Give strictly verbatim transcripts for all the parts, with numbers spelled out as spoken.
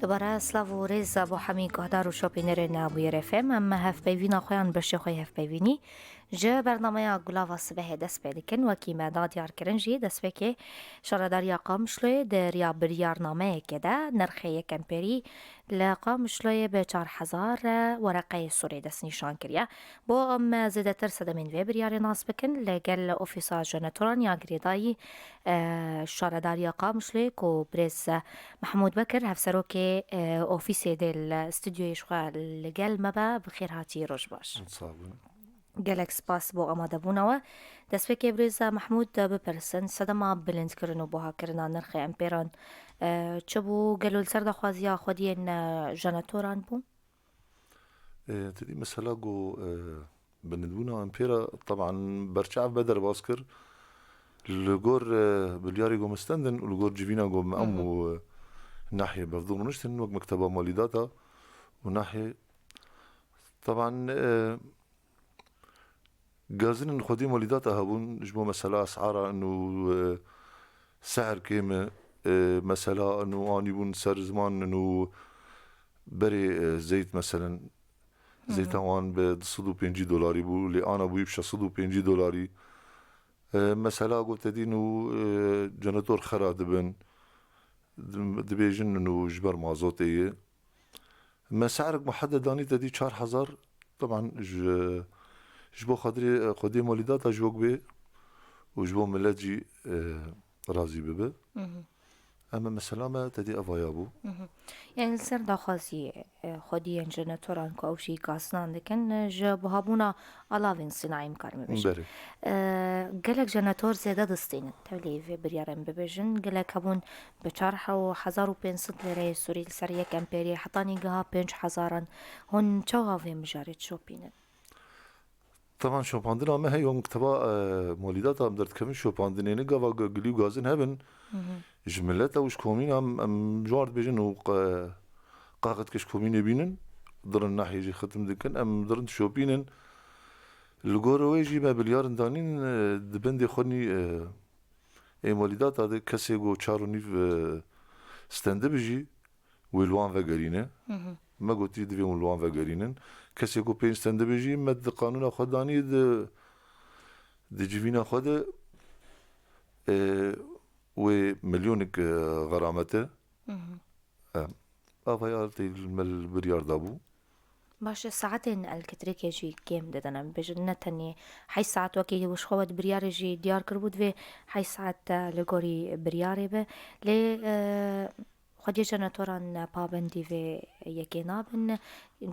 Dubare silav û rêz bo hemî guhdar û şopînerên Bûyer F M. Em hevpeyvîna xwe yan beşê xwe yê hevpeyvînî ji bernameya Gulava Sibehê dest pê dikin. Wekî me da diyar kirin jî, destpêkê Şaredariya Qamişloyê di riya biryarnameyekê de nirxê yek empêrî li Qamişloyê bi çar hezar wereqeyê sorê destnîşan kiriye. Bo em zêdetir sedemên vê biryarê nas bikin, li gel Ofîsa Jenetoran ya Girêdayî, e, Şaredariya Qamişloyê ku birêz Mehmûd Bekir, hevserokê, e, ofîsê dê li stûdyoyê ji xwe li gel me be, bi xêr hatî, roj baş. Sağ olun. Gelek spas bo amadebûna we. Destpêkê birêz Mehmûd bipirsin, sedema bilindkirin û buhakirina nirxê empêran, e, çi bû? Gelo li ser daxwaziya xwediyên, e, jenetoran bû? E, te dî mesela ku, e, binindbûna empêra, teban berçav be derbas kir. Li gor, e, biryarê ku me stendin û li gor civîna ku me em Hı hı. û, e, nahiyê bevdû rûniştin wek mekteba malîdata û nahiyê. Teban, e, gazinên xwedî malîdata hebûn ji bo mesela esara û, e, seher kêm e, e, mesela û anî bûn ser ziman û berê, e, zeyt meselen. Hı hı. Zeyta wan bi du sed û pêncî dolarî bû, lê ana bûyî bi şeş sed û pêncî dolarî. E, mesela ku te dîn û, e, jenetor xera dibin, di-, dibêjin û ji ber mazotê ye. Me se'rek muheded danî te dî çar hezar, teban ji, ji bo xatirê, e, xwediyê malîdata ji wek bê û ji bo milet jî, e, razî bibe. Hı hı. Em mesela me te dî evaya bû. Hı hı. Yani li ser daxwazî, e, xwediyên jenetoran ku ew jî gazinan dikin, e, ji buhabûna alavên sînayî em karime bêjin. Berê. E, gelek jenetor zêde distînin. Tevlî vê biryarên bibêjin. Gelek hebûn bi çar hezar û pênc sed lîreyê Sûrî li ser yek empêriyê hetanî giha pênc hezaran. Hûn çawa vê mijarê dişopînin? Teban şopandina me heye, mekteba, e, malîdata em derdikevin şopandinê ne gava ge-, gilî û gazin hebin. Hı hı. Ji millet ew ji komîna em, em ji wan dibêjin û qe-, qaxit ke ji komînê bînin, dirin nahiyê jî xitim dikin, em dirin dişopînin. Li gor wê jî me bilyarin danîn, e, di bendê xwe nî, e, ê malîdata de kesê ku çar û nîv, e, stendibî jî, wê li wan vegerîne. Hı hı. Me gotî divê hûn li wan vegerînin. Kesê ku pênc stendibî jî me di qanûna xwe danî di, di civîna xwe de, e, wê milyonek, e, xeramet e. Hı hı. E, avaya tê me li biryar dabû. Baş e, saetên elektrîkê jî kêm didin. Em bêjin ne tenê heşt saet wekî ji xwe we di biryarê jî diyar kiribû, divê heşt saet, e, li gorî biryarê be. Lê, e, xwediyê jeneran pabendî vê yekê nabin.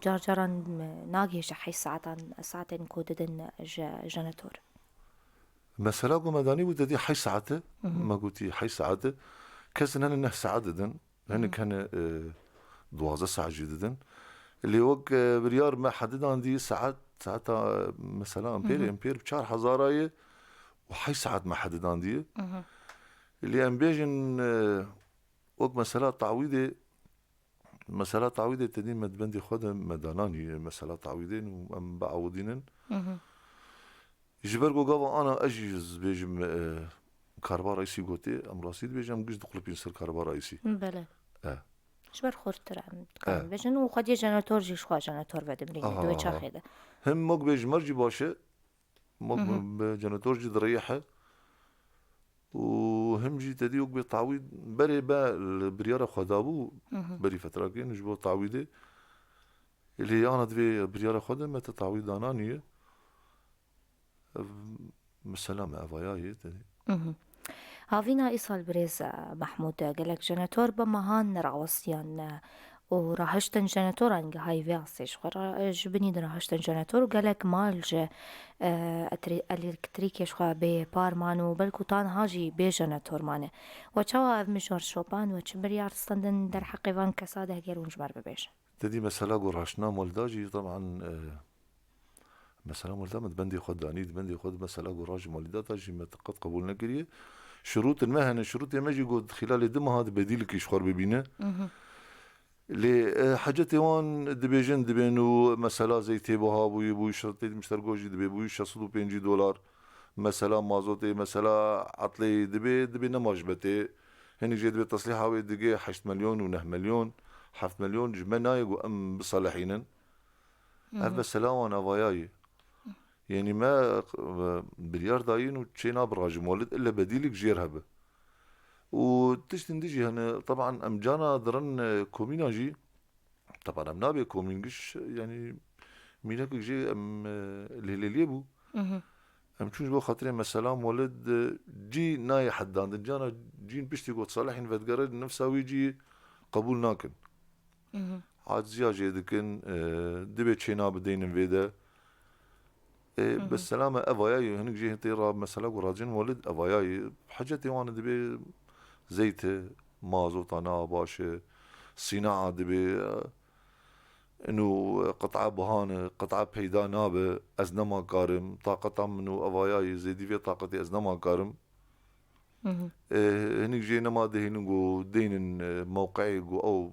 Car caran, e, nagihêje heşt saetan, saetên ku didin ji jenetor. Mesela ku me danî bû te dî heşt saet e. Hı hı. Me gotî heşt saet e. Kes hene neh saet didin. Hinek Hı. hene, e, duwazdeh saet jî didin. Lê wek, e, biryar me hedidandî saet, saeta, e, mesela empêr, Hı hı. empêr bi çar hezara ye û heşt saet me hedidandî. Hı hı. Lê em bêjin, e, wek mesela tawîdê, mesela tawîdê te dî me di bendê xwe de me dananî, mesela tawîdê û em biawidînin. Hı hı. Ji ber ku gava ana ez jî ez bêjim, e, Karba Reîsî gotê, em rastî dibêjin, em giş diqulipîn ser Karba Reîsî. Belê. E. Ji ber xurtir em dikarin E. bêjin û xwediyê jenetor jî ji xwe jenetor vedimrîne Aha, di wê aha. çaxê de. Him mok bê ji me jî baş e, mok Hı hı. bi jenetor jî dirêhe. Û him jî te dî wek bê tawî berê be li biryara xwe dabû, Hı hı. berî fetrakên ji bo tawîdê. Lê ana divê biryara xwe de me te tawî dananiye. Ev mesela me evaya yê tenê. Mhm. Havîna îsal birêz, e, Mehmûd, e, gelek jenetor bi mehan nerawestiyan, e, û rahiştin jenetoran gihayî vê astê ji xwe re, e, ji binî de rahiştin jenetor û gelek mal ji, e, etrî-, elektrîkê ji xwe bê par man û belkû tanha jî bê jenetor mane. We çawa ev mijwar şopan, we çi biryar stendin derheqê van kesa de heger hûn ji me re bibêjin? Te dî mesela ku raştina malda jî, teban, e, mesela malda me di bendê xwe danî, di bendê xwe di mesela ku raşî malî data jî me qet qebûl nekiriye. Şirûtên me hene, şirûtê me jî ku di xîlalê di meha di bedîlikî ji xwe re bibîne. Mhm. Lê, e, hecetê wan dibêjin, dibên û mesela zeytê buha bûyî, bûyî şirtê di miştergo jî dibê bûyî şeş sed û pêncî dolar. Mesela mazotê, mesela etlê dibê, dibê nema ji betê. Hinek jê dibê teslîha wê digê heşt milyon û neh milyon. Heft milyon ji me nayê ku em biselehînin. Ev mesela wan evaya ye. Yanî me, e, biryar dayîn û çê nabe rajim welid, ille bedîlek jêr hebe. Û tiştên din jî hene, teban em cana dirin, e, komîna jî, teban em nabê komîn giş, yanî mînekek jê em, e, lêlêliyê bû. Em çûn ji bo xatirê mesela welid, e, cî nayê hedandin. Cana cîn piştî got Salihîn vedigere, nifsa wî cî qebûl nakin. Aciziya jê dikin, e, dibê çêna bideynin vê de. E, bi selame evaya ye, hinek jê tê ra mesela ku racin welid evaya ye. Hecetê wan dibê zeyt e, mazota na baş e, sînaa dibê, e, inu, e, qit'a buhan e, qit'a peyda nabe, ez nema karim, taqeta min û evaya ye, zêdî vê taqetê ez nema karim. E, hinek jê nema dihênin ku deynin, e, mewqeyê ku ew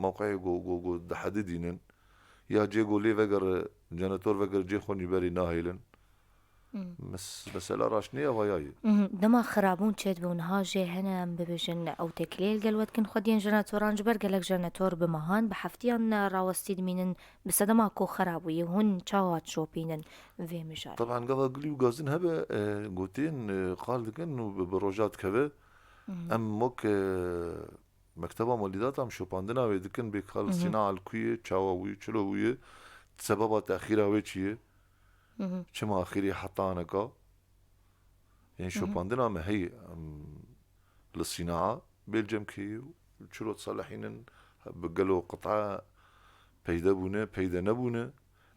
mewqeyê ku, ku, ku dihedidînin. Ya cê ku lê vegere, jenetor vegere cê xwe nî berê nahêlin. Mes-, mesela raştî ya vaya ye. Dema xirabûn çêdibe û niha jê hene em bibêjin ew têkiliyê li gel we dikin xwediyên jenetoran ji ber gelek jenetor bi mehan, bi heftiyan rawestî dimînin bi sedema ku xera bûye. Hûn çawa dişopînin vê mijarê? Teban gava gilî û gazin hebe, e, gotên, e, qal dikin û bi, bi roja dikeve. Em wek, e, mekteba molîdata em şopandina wê dikin bê kal sîna li ku ye, çawa wî, çilo wî ye, sebeba texîra wê çi ye? Çima axirî heta neka? Yanî şopandina me heye, em, li sînaa bêl cem kê çilo diselehînin, bi gelo qit'a peyde bûne, peyde nebûne.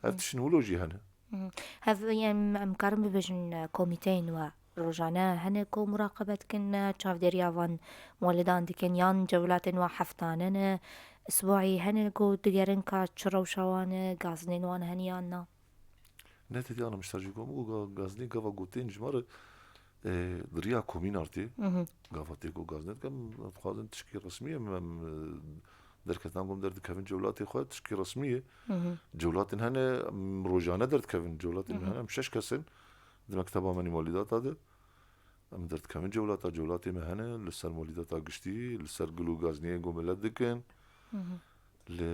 Ev tiştin wilo jî hene. Hev em, em karin bibêjin, e, komîteyên we rojane hene ku muraqebe dikin, e, çavdêriya van molidan dikin, yan cewlatên we heftane ne, isbuî hene ku digerin ka çi rewşa wan e, gazinên wan hene yan na? Ne tê diyana mişter jî ku em û ga-, gazinê gava gotên ji me re, e, di riya komînar tê. Gava tê ku gazine dikim, em dixwazin tişkî resmî ye, em, em, e, derketan ku em derdikevin cewlatê xwe, tişkî resmî ye. Cewlatên hene, em, rojane derdikevin, cewlatên me hene, em şeş kes in di mekteba me nî molîdata de. Em derdikevin cewlata, cewlatê me hene, li ser molîdata giştî, li ser gil û gaziniyê ku milet dikin. Li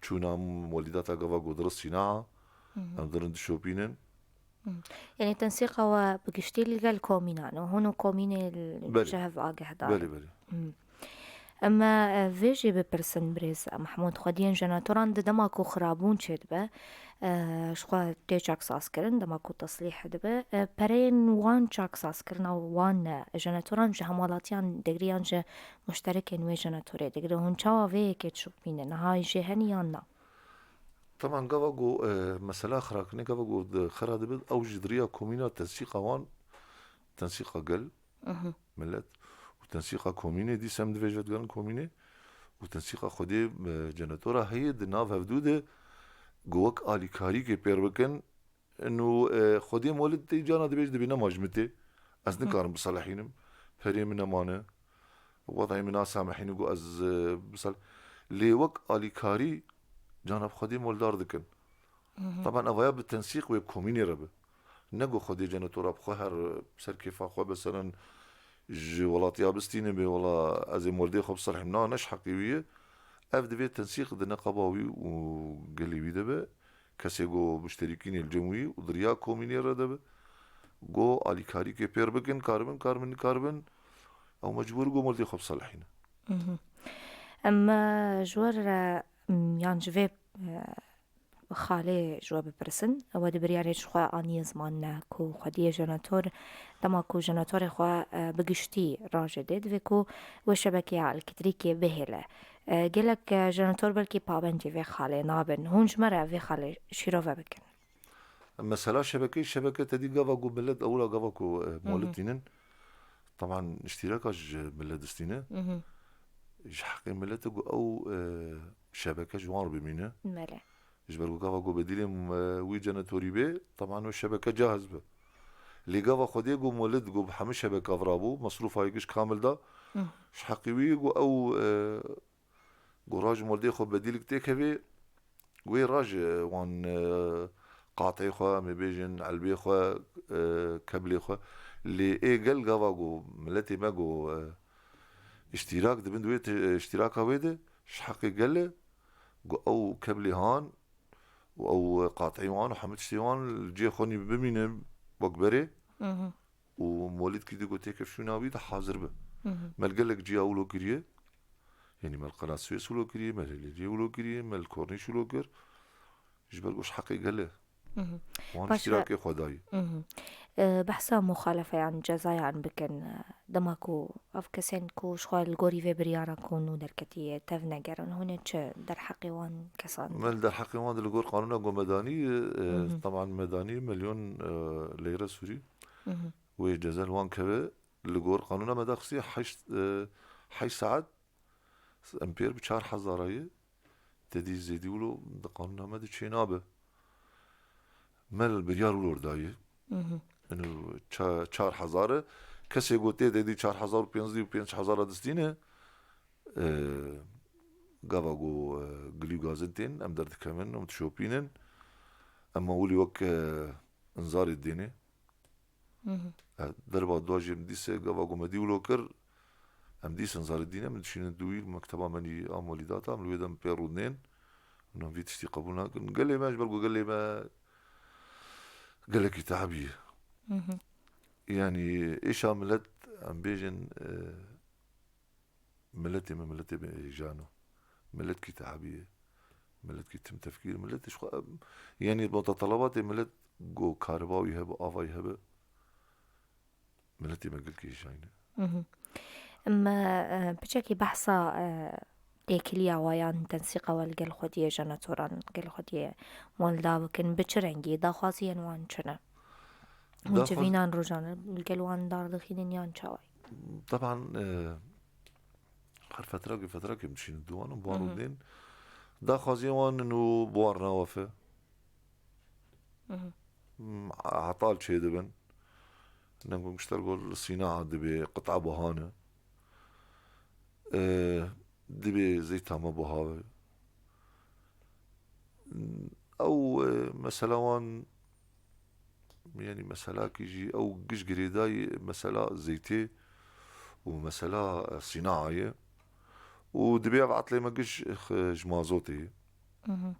çûna molîdata gava ku dirisîna, em dirin dişopînin. Yanî tensîqa we bi giştî li gel komînan e. Hûn û komînê li Belê. ji hev ageh dane. Belê, belê. Em, e, vê jî bipirsin birêz Mehmûd, xwediyên jenatoran di dema ku xirabûn çêdibe, e, ji xwe tê çaksazkirin, dema ku teslîh dibe, e, pereyên wan çaksazkirina wan, e, jenatoran ji hemwelatiyan digre yan ji muşterekên wê jenatorê digre. Hûn çawa vê yekê dişopînin? Niha jê hene yan na? Teban gava ku, e, mesela xirakirinê gava ku di xera dibe, ew jî di riya komîna tensîqa wan, tensîqa gel, milet û tensîqa komînê, dîsa em divê ji ve digerin komînê û tensîqa xwedê, e, jenatora heye di nav hevdû de ku wek alîkarîkê pêr bikin, û, e, xwedê molid tê cana dibêj dibê nema ji min tê. Ez nikarim biselehînim. Perê min nemane. Wedayê min nasamehîne ku ez, e, bisel-, lê wek alîkarî cana bi xwedê moldar dikin. Teban evaya bi tensîq wê bi komînê re be. Ne ku xwedê jenatora bi xwe her, e, ser kêfa xwe be seren ji welatiya bistîne bê, wela ez ê moldê xwe biselehînim. Na, ne ji heqê wî ye. Ev divê tensîq di neqeba wî û gelê wî de be. Kesê ku muşterîkînê li cem wî û di riya komînê re de be, ku alîkarîkê pêr bikin, karibin, karibin, nikaribin, ew mecbûr ku moldê xwe biselehîne. Em, e, ji we re, em, yan ji vê, e, xalê ji we bipirsin. We di biryarê ji xwe aniye ziman ne ku xwediyê jenator, dema ku jenatorê xwe, e, bi giştî rajê dê, divê ku wê şebekeya elektrîkê bihêle. E, gelek, e, jenator belkî pabendî vê xalê nabin. Hûn ji me re vê xalê şîrove bikin. Mesela şebekeyê, şebeke tedî gava ku millet ewla gava ku, e, Hı hı. molid tînin, teban îştîraka ji millet distîne. Hı hı. Ji heqê millet ku ew, e, şebeke ji wan re bimîne. Belê. Ji ber ku gava ku bedîlê, e, wî jenatorî bê, teban wê şebeke cahiz be. Lê gava xwedê ku molid ku bi hemî şebeka virabû, mesrûfa yê giş kamil da, Hı. ji heqê wî ku ew, e, Gora ji moldê xwe bedîlik têkevê, wê ra ji wan, e, qatê xwe, em ê bêjin elbê xwe, e, keblê xwe. Lê ê gel gava ku miletê me ku, e, îştîrak dibin di wê ti-, îştîraka wê de, Ji heqê gel e, ku ew keblê han û ew qatî wan û hemî tiştê wan li cihê xwe nî bimîne wek berê. Mhm. Û Molîd kî dî ku têkevşûna wî de hazir be. Mhm. Me li gelek ciya wilo kiriye. Yanî me li Qena Swês wilo kiriye, me li Hêlêriyê wilo kiriye, me li Kornîş wilo kir. Ji ber ku ji heqê gel e. Mhm. Wan Baş e. îştirakê xwe dayî. Mhm. E, behsa muxalefeyan, cezayan bikin, e, dema ku ev kesên ku ji xwe li gorî vê biryara ku nû derketiye tev negerin, hûn ê çi derheqê wan kesan Me li derheqê wan de li gor qanûna ku me danî, e, Mhm. teban me danî milyon, e, leyre Sûrî. Mhm. Wê ceza li wan keve, li gor qanûna me daxistî heşt, e, heşt saet em pêr bi çar hezara ye. Te dî zêdî wilo di qanûna me de çênabe. Me li biryar wilo daye. Mhm. Ino ça-, çar hezar e. Kesê ku tê de dî çar hezar û pênc sed û pênc hezar distîne, e, gava ku, e, gilî û gazin tên, em derdikevin, em dişopînin. Ema wilî wek, e, inzarê dêne. Mhm. E, derba dua jî em dîse gava ku me dî wilo kir, em dîs inzarê dîne, min dişînin dûî mekteba me nî a Molîdata, em li wê de min pê rûdinên, min vî tiştî qebûl nakin. Gelê me, ji ber ku gelê me gelekî te'bî ye. Mhm. Yanî êşa milet, em bêjin, e, Miletê me, miletê me hêjan o. Miletkî te'bî ye. Miletkî tim tefkîr. Miletê ji xwe, em, yanî mutetelebatê milet ku kariba wî hebe, ava wî hebe, miletê me gelkî hêjayî ne. Mhm. Em, e, piçekî behsa, e, têkiliya we yan tensîqa we li gel xwediyê jenatoran, gel xwediyê Molda bikin, bi çi rengî? Daxwaziyên wan çi ne? Hûn Daxwaz- civînan rojane li gel wan dardixînin yan çawa ye? Teban, e, her fetrekê, fetrekê em dişînin dû wan û bi wan Hı hı. rûdên. Daxwaziyên wan in û bi wan re nawefe. Hı hı. M-, hetal çêdibin. Nengûn gişter got li sînaa dibê qit'a buha ne. E, dibê zeyta me buha be. Ew, e, mesela wan, yanî meselakî jî ew giş girêdayî mesela zeytê û mesela, e, sînaa ye. Û dibê ev etlê me giş, e, ji mazotê ye. Mhm.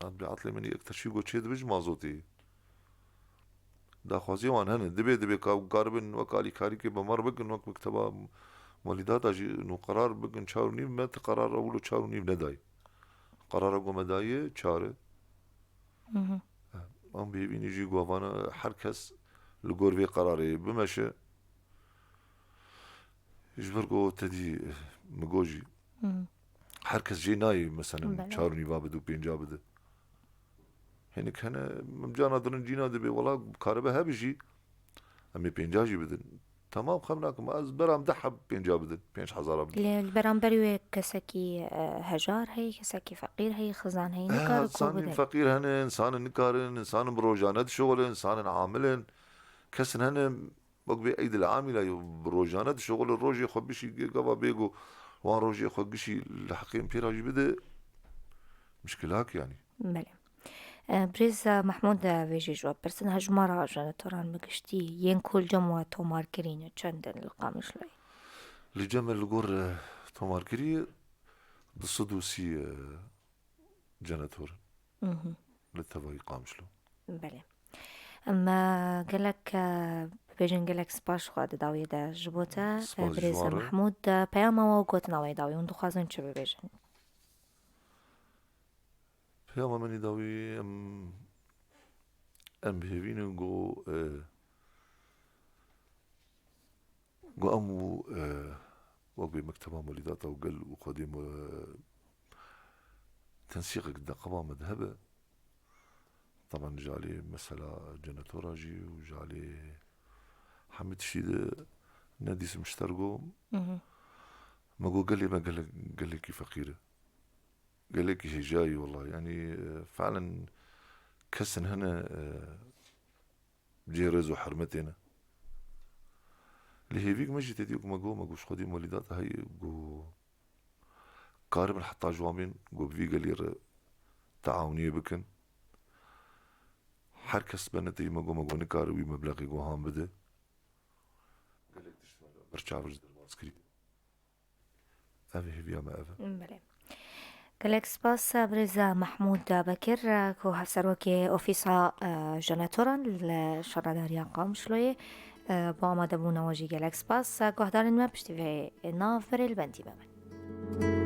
Dibê etlê me nî yek teşî ku çêdibe ji mazotê ye. Daxwaziyê wan hene. Dibê, dibê ka karibin wek alîkarîkê bi me re bikin, wek mekteba Molîdata jî nû qerar bikin çar û nîv, me ti qerar ew li çar û nîv nedayî. Qerara ku me daye çar e. Mhm. Em bêvînî jî govana her kes li gor vê qerarê bimeşe. Ji ber ku te dî, eh, min got jî, Hı. her kes jê nayê, mesela, Belê. çar û nîva bide û pênca bide. Hinek hene, em cana dirin cîna dibê, wela karibe hebe jî, em ê pênca jî bidin. Temam, xem nakim, ez beram deh heb pênca bidin, pênc hezara bidin. Lê li beramber wê kesekî, e, hejar heye, kesekî feqîr heye, xizan heye, He, nikare ku insanên bide. feqîr hene, insanên nikarin, insanên bi rojane dişixulin, insanên amil in. Kesin hene, wek bê eydil amîla yo, bi rojane dişixulin, rojê xwe bişî, gava bê ku wan rojê xwe gişî li heqê pêra jî bide, mişkilak yanî. Belê. E, birêz, e, Mehmûd, e, vê jî ji we pirsin, hejmara jenatoran bi giştî yên ku li cem we tomarkirî ne, çend in li Qamişloyê? Li cem me li gor, e, tomarkirî du sed û sî, e, jenator in. Mhm. Li tevayî Qamişlo. Belê. Em, e, gelek, e, bibêjin gelek spas ji xwe di dawiyê de ji bo te, e, Spas ji birêz wan re. Mehmûd, e, peyama we û gotina we yê dawî hûn dixwazin çi bibêjin? Peyama min î dawî, em, em bi hêvî ne ku, e, ku em û, e, wek bê mekteba Molîdata û gel û xwedê me, e, tensîqek di qeba me de hebe. Teban ji alî mesela jenatora jî û ji alî hemî tiştî de nedîsim ji ter ku Mhm. me got gelê me gelek, gelekî feqîr e. Gelekî hêjayî wela. Yanî, e, fe'len kesin hene, e, cihê rêz û hurmetê ne. Lê hêvîk me jî tê dî ku me got, me got ji xwedî Molîdata heye ku karibin heta ji wan bên ku bi vî gelî re teawniyê bikin. Her kes bene tê me got, me got nikare wî meblexê ku han bide. Gelek tişt me berçav ji derbas kiriye. Ev hêviya me ev e. Belê. Gelek spas birêz Mehmûd Bekir ku hevserokê Ofîsa, e, Jenetoran li Şaredariya Qamişloyê, e, bo amadebûna we jî gelek spas. Guhdarên me piştî vê navberê li bendî me bin.